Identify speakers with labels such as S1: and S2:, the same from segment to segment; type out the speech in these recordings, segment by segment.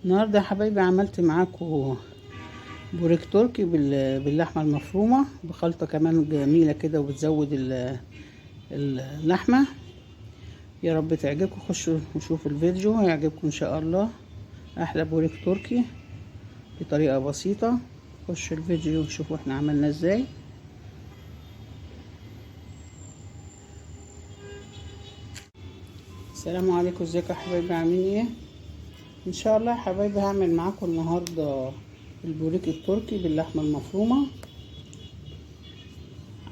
S1: النهارده يا حبايبي عملت معاكم بوريك تركي باللحمه المفرومه بخلطه كمان جميلة كده وبتزود اللحمة. يا رب تعجبكم، خشوا وشوفوا الفيديو هيعجبكم ان شاء الله. احلى بوريك تركي بطريقة بسيطة. خشوا الفيديو وشوفوا احنا عملنا ازاي. السلام عليكم، ازيكم يا حبايبي، عاملين ايه؟ ان شاء الله يا حبايبي هعمل معاكم النهارده البوريك التركي باللحمه المفرومه.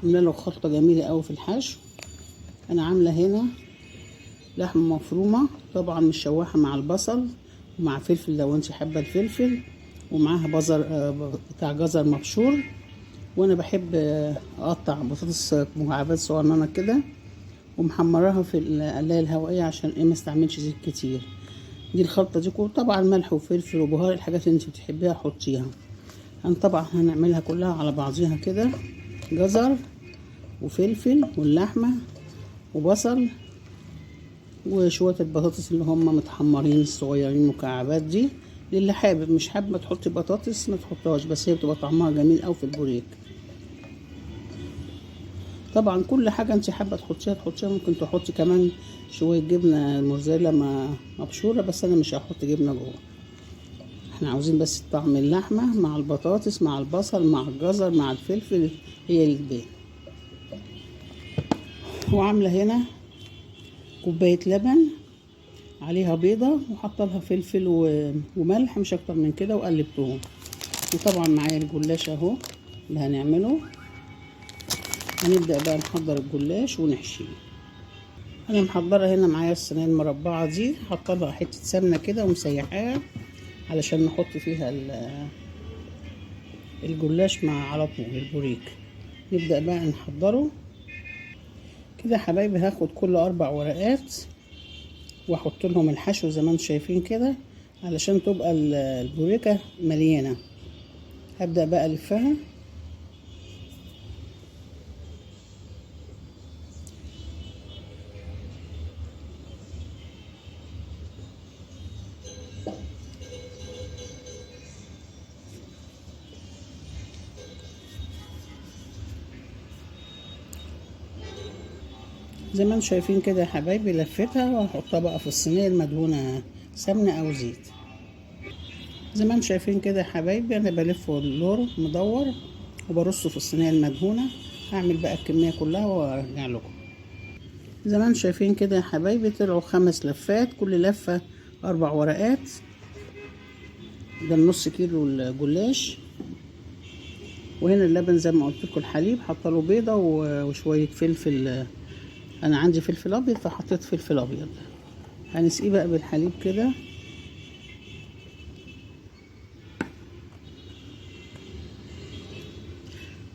S1: عامله له خلطه جميلة قوي في الحشو. انا عامله هنا لحمه مفرومه طبعا مشوحه مع البصل ومع فلفل لو انت حابة الفلفل، ومعاها بزر بتاع جزر مبشور. وانا بحب اقطع بطاطس مكعبات صغننه كده ومحمراها في القلايه الهوائية عشان ايه ما استعملش زيت كتير. دي الخلطة دي طبعا ملح وفلفل وبهار، الحاجات اللي انت بتحبيها حطيها. طبعا هنعملها كلها على بعضيها كده، جزر وفلفل واللحمة وبصل وشوية البطاطس اللي هم متحمرين الصغيرين مكعبات دي للي حابب. مش حابة تحطي بطاطس ما تحطهاش، بس هي بتبقى طعمها جميل قوي في البوريك. طبعا كل حاجة انت حابة تحطيها تحطيها. ممكن تحطي كمان شوية جبنه موزاريلا مبشوره، بس انا مش هحط جبنه جوه. احنا عاوزين بس طعم اللحمة مع البطاطس مع البصل مع الجزر مع الفلفل، هي اللي تبان. وعامله هنا كوباية لبن عليها بيضة وحاطه لها فلفل وملح، مش اكتر من كده، وقلبتهم. وطبعا معايا الجلاش اهو اللي هنعمله. هنبدأ بقى نحضر الجلاش ونحشيه. انا محضرة هنا معايا الصينية المربعه دي، حاطه لها حتة سمنه كده ومسيحاها علشان نحط فيها الجلاش مع على طول البوريك. نبدأ بقى نحضره كده يا حبايبي. هاخد كل 4 ورقات واحط لهم الحشو زي ما انتم شايفين كده علشان تبقى البوريكه مليانة. هبدأ بقى الفها. زي ما انتم شايفين كده يا حبايبي لفتها، وهحطها بقى في الصينية المدهونه سمنه او زيت. زي ما انتم شايفين كده يا حبايبي انا بلفه اللور مدور وبرصه في الصينية المدهونه. هعمل بقى الكمية كلها وارجع لكم. زي ما انتم شايفين كده يا حبايبي طلعوا 5 لفات، كل لفه 4 ورقات. ده النص كيلو الجلاش. وهنا اللبن زي ما قلت لكم الحليب، حاطه له بيضة وشوية فلفل. انا عندي فلفل ابيض فحطيت فلفل ابيض. هنسقيه بقى بالحليب كده.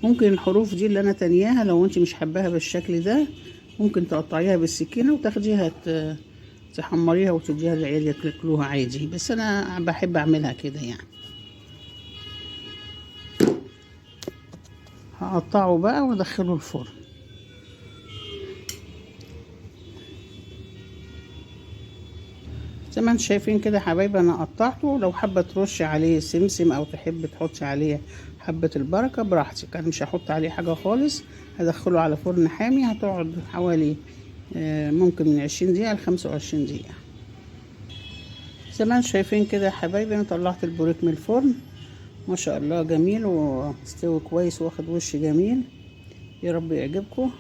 S1: ممكن الحروف دي اللي انا تانياها لو انت مش حباها بالشكل ده ممكن تقطعيها بالسكينة وتاخديها تحمريها وتديها للعيال ياكلوها عادي، بس انا بحب اعملها كده يعني. هقطعه بقى وادخله الفرن. زي ما انتم شايفين كده يا حبايبي انا قطعته. لو حابة ترشي عليه سمسم او تحب تحطي عليه حبه البركة براحتك، انا مش هحط عليه حاجة خالص. هدخله على فرن حامي، هتقعد حوالي ممكن من 20 دقيقة ل 25 دقيقة. زي ما انتم شايفين كده يا حبايبي انا طلعت البوريك من الفرن، ما شاء الله جميل ومستوي كويس واخد وش جميل. يا رب يعجبكم.